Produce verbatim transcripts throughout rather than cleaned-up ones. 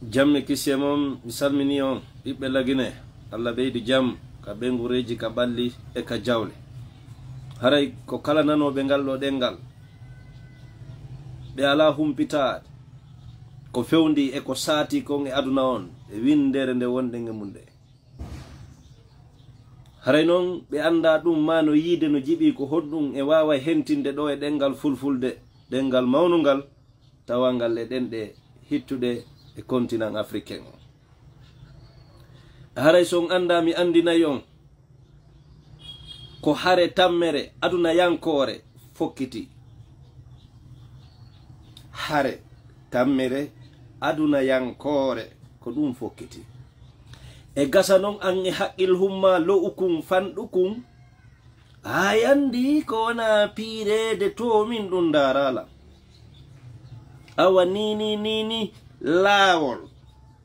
Jam e kisiyee mon, mi salminii on, ɓiɓɓe Lagine. Allah ɓeydu jam ka ɓeynguureeji, ka ɓalli e ka jawle. Haray ko kala nanooɓe ngal ɗoo ɗemngal, ɓe alaa humpitaade ko fewndii e ko saatii kon e aduna on, e winndere nde wonɗen e mun nde. Haray non ɓe anndaa ɗum, maa no yiide no jiɓii ko honɗum e waaway hentinde ɗoo e ɗemngal fulfulde, ɗemngal mawnungal, tawangal e ɗemɗe hittuɗe e kontinan afriken on. Haray so on anndaa, mi anndinay on ko hare tammere adunayankoore fokkiti. Hare tammere adunayankoore ko ɗum fokkiti. E gasa non an e haqqil humma lo'ukun fanɗukun, a anndi ko wona piireede to min ɗum ndaaraala. Awa nii, nii, nii, nii laawol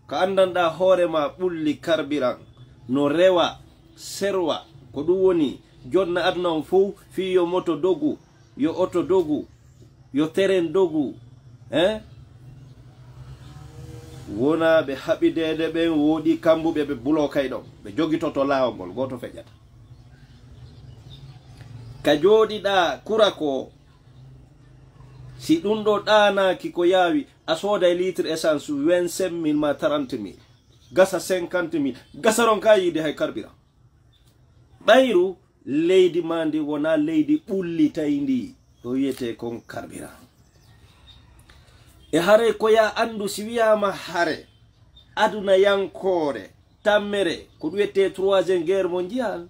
ko anndanɗaa hoore maa ɓulli karbiran, no rewa, serwa, ko ɗum woni jonna aduna on fow, fii yo moto dogu, yo oto dogu, yo teren dogu, eh? Wona ɓe haɓideede ɓen wooɗi kambuɓe ɓe buloo kay ɗon, ɓe jogitoto laawol ngol, gooto feƴata. Ka jooɗiɗaa kura ko, si ɗum ɗoo ɗaanaaki ko yaawi, a sooday litre essence vingt-cinq mille maa trente mille, gasa cinquante mille, gasa ronkaa yiide hay carburant. Ɓayru leydi maa ndi wonaa leydi ɓullitayndi, ko wiyetee kon carburant. E haray ko yaa anndu, si wiyaama hare adunayankoore tammere, ko ɗum wiyetee troisième guerre mondiale,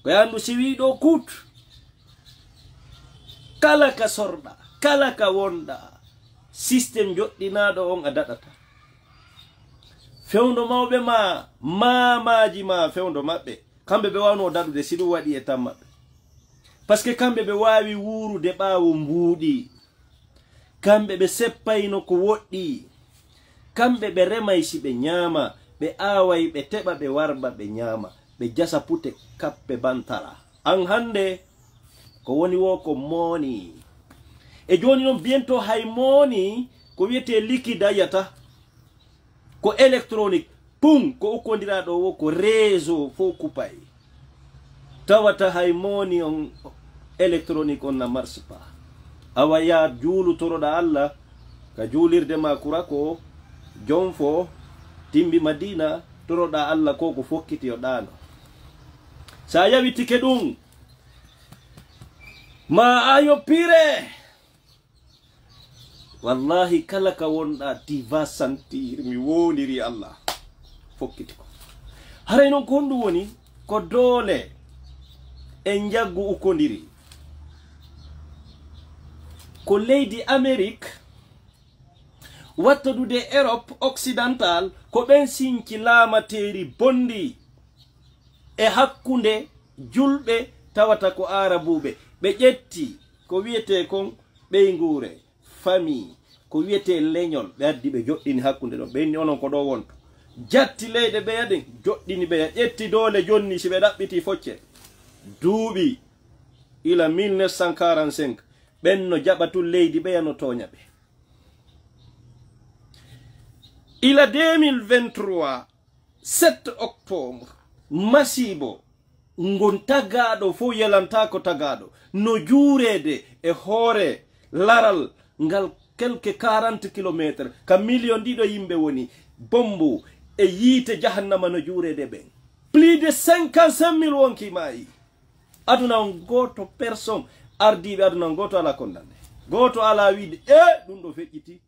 ko yaa anndu si wii ɗoo kuut, kala ka sorɗaa, kala ka wonɗaa, système joɗɗinaaɗo on a daɗata. Fewndo mawɓe maa, maamaaji maa, fewndo maɓɓe, kamɓe ɓe waawno daɗude si ɗum waɗi e tan maɓɓe. Parce que kamɓe ɓe waawi wuurude ɓaawo mbuuɗi. Kamɓe ɓe seppayno ko woɗɗi. Kamɓe ɓe remay si ɓe ñaama, ɓe aaway ɓe teɓa ɓe warba ɓe ñaama, ɓe jasa pute kappe bantara. An hannde ko woni woo ko mooni. E jooni non bientôt hay mooni ko wiyetee liquide a yiyata. Ko électronique, pun, ko ukkondiraa ɗoo woo ko réseau fow kupay. Tawata hay mooni on électronique on na marche pas. Awa yaa juulu toroɗaa Alla ka juulirde maa kura ko, jonfo, timbi Madiina, toroɗaa Alla ko ko fokkiti yo ɗaano. Sa yawitike ɗum, ma a yoppire. Wallahi, kala ka wonɗaa, tu vas sentir, mi woondirii Allah. Fokkiti ko. Haray non ko honɗum woni? Ko doole e njaggu ukkondiri. Ko leydi Amerik wattodude Europe occidental, ko ɓen sinci laamateeri bonndi e hakkunde julɓe tawata ko aarabuuɓe. Ɓe ƴetti ko wiyetee kon ɓeynguure, famille, ko wiyetee leñol, ɓe addi ɓe joɗɗini hakkunde ɗon. Ɓe inni onon ko ɗo wonto. Jatti leyɗe ɓeya ɗen, joɗɗini ɓeya, ƴetti doole jonni si ɓe ɗaɓɓiti focce. Duuɓi ila mille neuf cent quarante-cinq, ɓen no jaɓa tun leydi ɓeya no tooña ɓe. Ila deux mille vingt-trois, sept octobre, masiibo ngon tagaaɗo fow yelantaako tagaaɗo, no juureede e hoore laral ngal quelque quarante kilomètres, ka miliyon ɗiɗo yimɓe woni, bombu e yiite jahannama no juureede ɓen. Plus de cinquante-cinq mille wonkii maayi. Aduna on gooto, personne, ardiiɓe aduna on gooto alaa konndanɗe. Gooto alaa wiide, "E, ɗum ɗo feƴƴiti."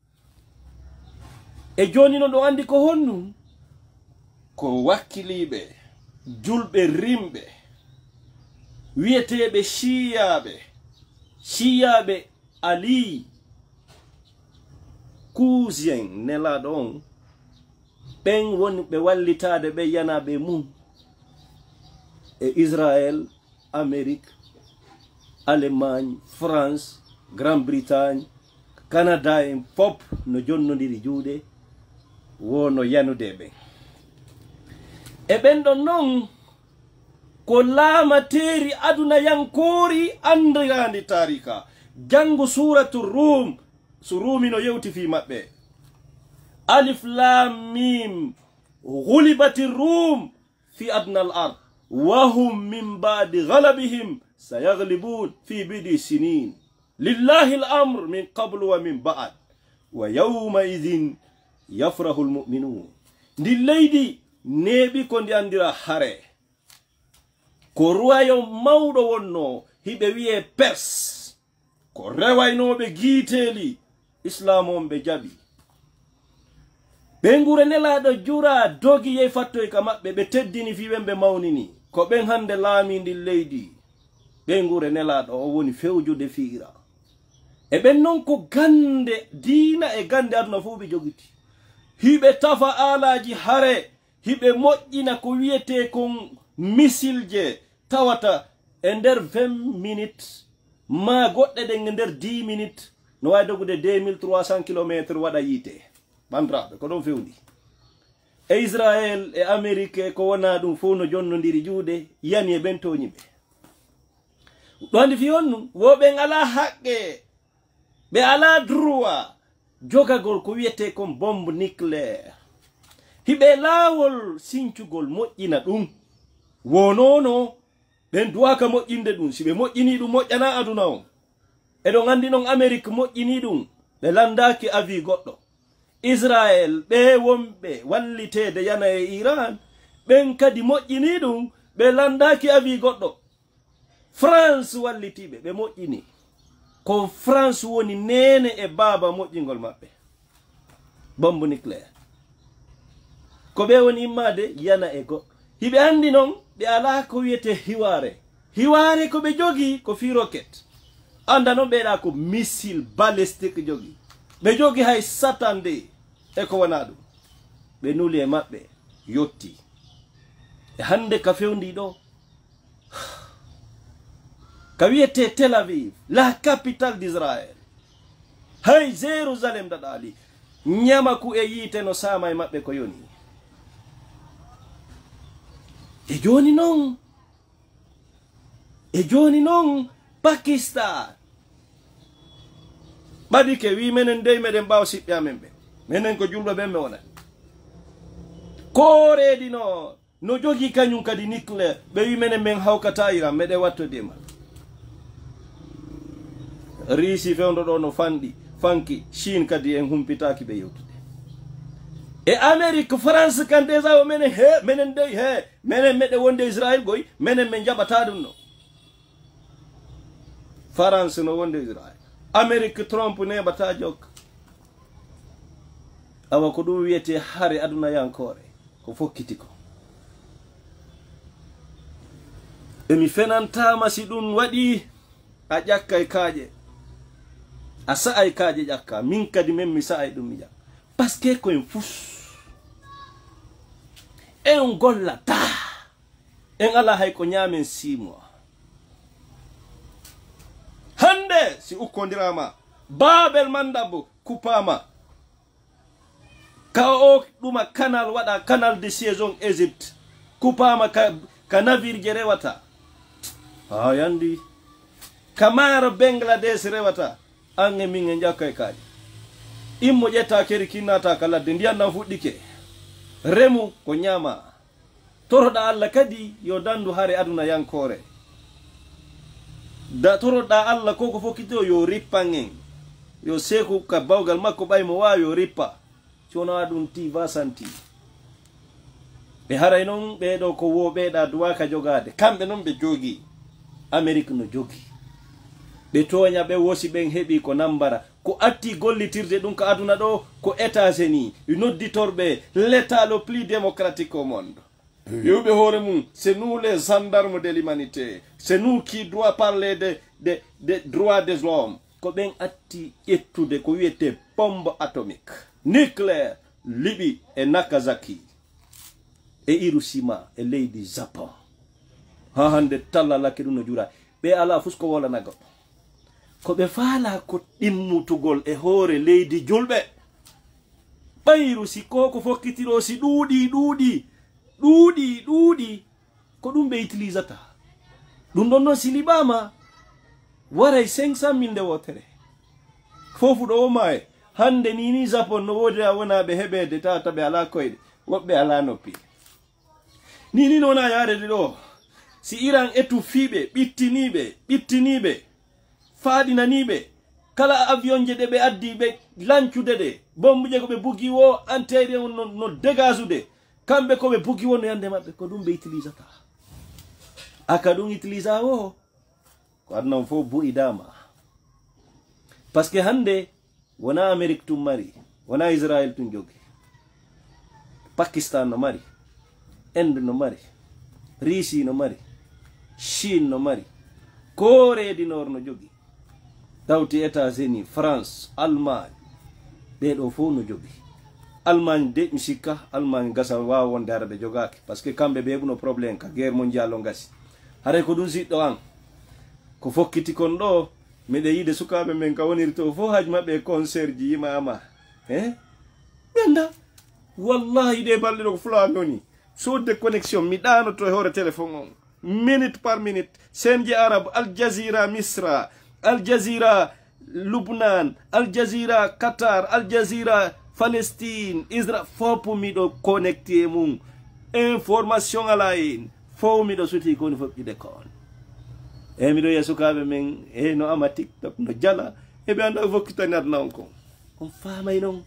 E jooni non ɗo anndi ko honɗum? Ko wakkiliiɓe, julɓe rimɓe, wiyeteeɓe Siyaaɓe, Siyaaɓe Ali, cousin Nelaaɗo on, ɓen woni ɓe wallitaade ɓe yanaaɓe mum e Israël, Amérique, Allemagne, France, Grande-Bretagne, Canada en fop no jonnondiri juuɗe, wo no yanude e ɓen. E ɓen ɗon non ko laamateeri adunayankoori anndiraandi taarika. Janngu Suuratu Ruum, so Ruumi no yewti fii maɓɓe. ألف لام ميم. غلبت الروم في أدنى الأرض وهم من بعد غلبهم سيغلبون في بضع سنين. لله الأمر من قبل ومن بعد ويومئذ يفرح المؤمنون. Ndin leydi neeɓi ko ndi anndira hare. Ko ruwayom mawɗo wonnoo, hiɓe wi'ee Pers. Ko rewaynooɓe giiteeli, Islaam on ɓe jaɓi. Ɓeynguure Nelaaɗo juraa, dogi, yehi fattoyi ka maɓɓe, ɓe teddini fii ɓen, ɓe mawnini. Ko ɓen hannde laamii ndin leydi. Ɓeynguure Nelaaɗo o woni fewjude fii Iran. E ɓen non ko gannde diina e gannde aduna fow ɓe jogiti. Hiɓe tafa aalaaji hare, hiɓe moƴƴina ko wi'etee kon misilje, tawata e nder vingt minutes, maa goɗɗe ɗen e nder dix minutes, no waawi dogude deux mille trois cents kilomètres waɗa yiite. Banndiraaɓe, ko ɗon fewndi. E Israel, e Amerik, e ko wonaa ɗum fow no jonnondiri juuɗe, yani e ɓen tooñi ɓe. Ɗo anndi fii honɗum? Wo ɓen alaa haqqe, ɓe alaa droit jogagol ko wi'etee kon bombe nucléaire. Hiɓe laawol sincugol moƴƴina ɗum. Wo noon, ɓen duwaaka moƴƴinde ɗum. Si ɓe moƴƴinii ɗum, moƴƴanaa aduna on. Eɗon anndi non Amerik moƴƴinii ɗum. Ɓe lanndaaki avis goɗɗo. Israel, ɓee wonɓe walliteede yana e Iran, ɓen kadi moƴƴinii ɗum. Ɓe lanndaaki avis goɗɗo. France wallitii ɓe, ɓe moƴƴini. Ko France woni neene e baaba moƴƴingol maɓɓe. Bombe nucléaire. Ko ɓe woni immaade yana e goɗɗo. Hiɓe anndi non, ɓe alaa ko wi'etee hiwaare. Hiwaare ko ɓe jogii ko fii rocket. Annda non ɓeeɗa ko missile balistique jogii. Ɓe jogii hay Satan de e ko wonaa ɗum. Ɓe nuli e maɓɓe, yotti. E hannde ka fewndi ɗo, ka wi'etee Tel Aviv, la capitale d'Israël. Hay Jérusalem daɗaali. Ñamaku e yiite no saama e maɓɓe ko yoni. E jooni non, e jooni non, Pakistan ɓadike, wii, "Menen dey, meɗen ɓaawa siɓɓe amen ɓe. Menen ko julɓe ɓen, men wona." Kooreedi no, no jogii kañum kadi nucléaire. Ɓe wii, "Menen men hawkataa Iran, meɗen wattodii e maa." Riisi fewndo ɗo no fanɗi, fanki, Chine kadi en humpitaaki ɓe yewtude. E Amerik, France kan déjà o menen, he, menen dey, he, menen meɗen wonde Israël goy, menen men jaɓataa ɗum no. France no wonde Israël. Amerik, Trump neeɓataa jokka. Awa ko ɗum wi'etee hare adunayankoore, ko fokkiti ko. E mi fenantaama si ɗum waɗii, a ƴakkay kaaƴe. A sa'ay kaaƴe ƴakka. Min kadi men mi sa'ay ɗum mi ƴakka. Parce que ko en fus. En gollataa. En alaa hay ko ñaamen six mois. Hannde si ukkondiraama, Babel Mandab kuppaama. Ka o ɗuma canal waɗa, canal de Suez on Égypte. Kuppaama ka, ka navire je rewata. Haa yandi. Ka maaro Bangladesh rewata. An e min en ƴakkay kaaƴe. Immo ƴetta keri kinnata ka ladde, ndiyan nan fuɗɗike. Remu ko ñaama. Toroɗa Alla kadi yo dandu hare adunayankoore. Da toroɗa Alla ko ko fokkito yo rippan en. Yo seeku ka bawgal makko ɓay mo waawi yo rippa. Si wonaa ɗum ti va santi. Ɓe haray non ɓee ɗoo ko wo ɓeeɗa duwaaka jogaade. Kamɓe non ɓe jogii. Amerik no jogii. Ɓe tooña ɓe wosi ɓen heɓi ko nambara. Ko atti gollitirde ɗum ka aduna ɗo ko États-Unis, nodditorɓe l'État le plus démocratique au monde. Wi'uɓe hoore mum, c'est nous les gendarmes de l'humanité. C'est nous qui doit parler de, de, de droits des hommes. Ko ɓen atti ƴettude ko wi'etee bombe atomique, nucléaire, Libi e Nagasaki, e Hiroshima e leydi Japon. Haa hannde tallalake ɗum no jura. Ɓe alaa fus ko wolana goɗɗo. Ko ɓe faalaa ko ɗimmutugol e hoore leydi julɓe. Ɓayru si ko ko fokkitiro si ɗuuɗi, ɗuuɗi, ɗuuɗi, ɗuuɗi, ko ɗum ɓe utilisata. Ɗum ɗon noon si liɓaama, waray cinq cent mille nde wootere. Foofu ɗo o maaye. Hannde ni, ni Japon no woodi a wonaaɓe heɓeede, tawata ɓe alaa koyɗe, woɓɓe alaa noppi. Ni, ni no wona yaarede ɗo. Si Iran etu fiiɓe, ɓittiniiɓe, ɓittiniiɓe, faaɗinaniiɓe, kala avion je ɗe ɓe addi ɓe lancude ɗe, bombe je ko ɓe bugi wo, anteeri on no, no dégasude. Kamɓe ko ɓe bugi wo no yande maɓɓe, ko ɗum ɓe utilisata. Aka ɗum utilisa wo, ko aduna on fof bu'i dama. Parce que hannde, wona Amérique tun mari, wona Israël tun jogi. Pakistan no mari, Inde no mari, Russie no mari, Chine no mari, Corée du Nord no jogi. Tawti États-Unis, France, Allemagne, ɓee ɗoo fof no jogi. Allemagne de, mi sikka, Allemagne gasa waawa wonde hara ɓe jogaaki, parce que kamɓe ɓe heɓuno problème ka guerre mondiale on gasi. Haray ko ɗum siɗɗo an. Ko fokkiti kon ɗo, miɗa yiide sukaaɓe men ka woniri to fof, haaju maɓɓe e concert ji yima ama. Eh? Mi annda. Wallahi ɗe balɗe ɗo ko Fulani woni. Sodde connexion, mi ɗaanoto e hoore téléphone on. Minute par minute. Senje Arab, Al Jazeera Misra, Al Jazeera Lubnan, Al Jazeera Qatar, Al Jazeera Palestine, Isra, fof miɗo connecté e mum. Information ala en. Fof miɗo suti ko woni fof ɓiɗe ko on. E miɗo yiya sukaaɓe men, e no ama TikTok, no jala, e ɓe annda ko fokkitani aduna on kon. On faamay non.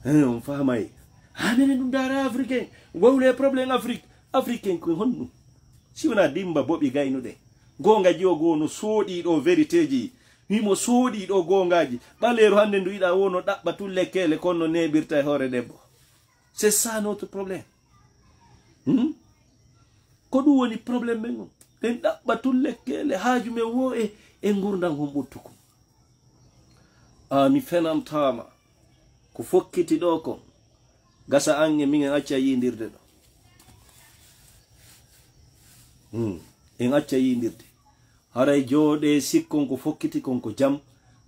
Eh, on faamay. Ha minen ɗum daara Africain. Wowle problème Afrique. Africain ko honɗum? Si wona dimba boɓi gaynuɗe. Goonga jiwo goo no sooɗi ɗo vérité ji. Himo sooɗi ɗo goongaji. Ɓaleeru hannde ndu yiɗa wo no ɗaɓɓa tun lekkeele kon no neeɓirta e hoore debbo. C'est ça notre problème. Hmm? Ko ɗum woni problème men on. Ɗen ɗaɓɓa tun lekkeele haaju men wo e, e ngurndan hon ɓuttuku. A mi fenantaama. Ko fokkiti ɗo kon. Gasa an e min en acca yiindirde ɗo. Hmm. En acca yiindirde. Haray jooɗe sikkon ko fokkiti kon ko jam.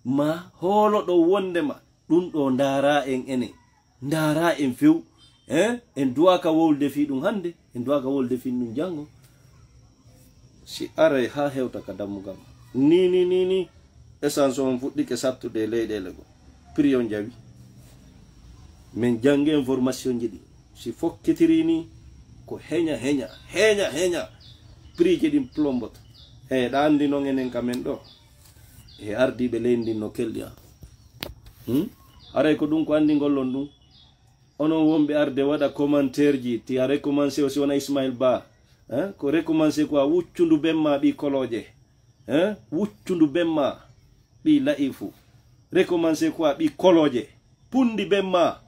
Ma hoolo ɗo wonde ma. Ɗum ɗo ndaara en enen. Ndaara en few. Eh? En duwaaka wowlude fii ɗum hannde. En duwaaka wowlude fii ɗum janngo. Si aray haa hewta ka dammugal ma. Ni, ni, ni, ni. Essence on fuɗɗike sattude e leyɗeele goo. Prix on jawi. Min janngi information ji ɗi. Si fokkitiri ni, ko heña, heña, heña, heña. Prix ji ɗin plomboto. E ɗa anndi non enen ka men ɗo. E ardiiɓe leydi ndin no kelɗi an. Hmm? Haray ko ɗum ko anndi ngollon ɗum. Onon wonɓe arde waɗa commentaire ji, ti a recommencé aussi wona Ismail Ba. Hein? Ko recommencé ko a wuccundu ben ma ɓi koloje. Hein? Wuccundu ben ma ɓi la'ifu. Recommencé ko a ɓi koloje. Pundi ben ma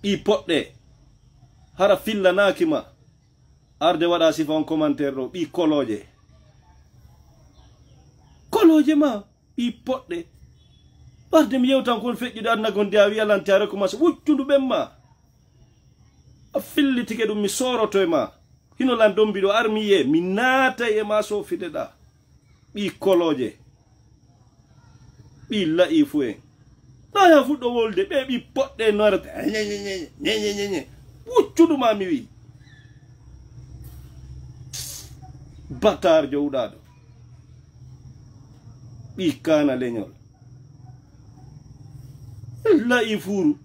ɓi poɗɗe. Hara fillanaaki ma. Arde waɗa sifa on commentaire ɗo ɓi koloje. Koloje ma. Ɓi poɗɗe. Warde mi yewtan kon feƴƴude aduna gon de a wiya lante a recommencé wuccundu ɓen ma. A fillitike ɗum mi sooroto e ma. Hino lan dombi ɗo ar mi yiye mi naatay e ma sofide ɗa. Ɓi koloje. Ɓi la'ifu en. Ɗa ya fuɗɗo wolde ɓe ɓi poɗɗe no arata. Nyenyenyenye. Wuccudu ma mi wi. Batar jowɗaɗo. Ɓi kana leñol. La'i furu.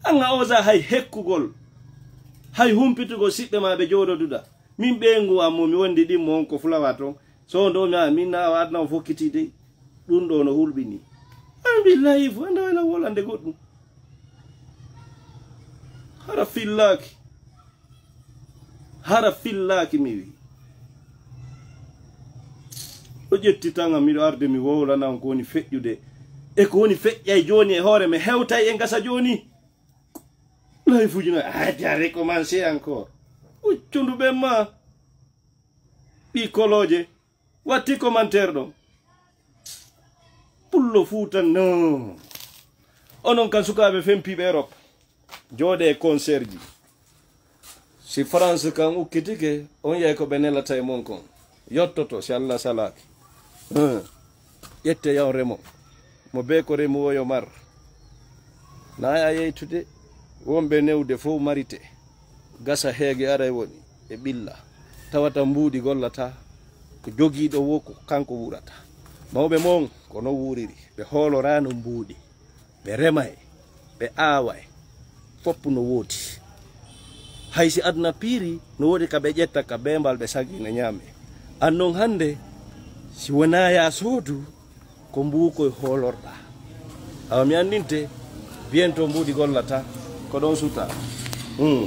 An a osa hay hekkugol. Hay humpitugol siɓɓe ma ɓe jowɗoduɗa. Min ɓeyngu am mo mi wondi ɗimmo on ko fulawa ton. So ndo mi a min na awa adna o fokkiti dey. Ɗum ɗo no hulɓini. An billahi fu anda wayla wolande goɗɗum. Hara fillaaki. Hara fillaaki mi wi. O ƴetti tan am miɗo arde mi wowlana on ko woni feƴƴude. E ko woni feƴƴay jooni e hoore mi hewtay e ngasa jooni. Lay fuji no adi a recommencé encore. Uccundu ɓen ma. Ɓi koloje. Watti commentaire ɗon. Pullo fuuta no. Onon kan sukaaɓe fempiiɓe Europe. Jooɗe e concert ji. Si France kan ukkitike, on yiyay ko ɓe nelata e mon kon. Yottoto si Allah salaaki. Hein. Ƴette yaw remo. Mo bee ko remu o yo mar. Naaya yeytude. Wonɓe newde fow marite. Gasa heege aray woni e ɓilla. Tawata mbuuɗi gollata. Ko jogiiɗo wo ko kanko wuurata. Mawɓe mon ko non wuuriri. Ɓe hoolorano mbuuɗi. ɓe remay, ɓe aaway, fof no woodi. Hay si aduna piiri, no woodi ka ɓe ƴetta ka beembal ɓe sagi ne ñaame. An noon hannde, si wonaa yaa soodu, ko mbuukoy hoolorɗaa. Awa mi anndinte, bientôt mbuuɗi gollata, ko ɗon sutaa. Hmm.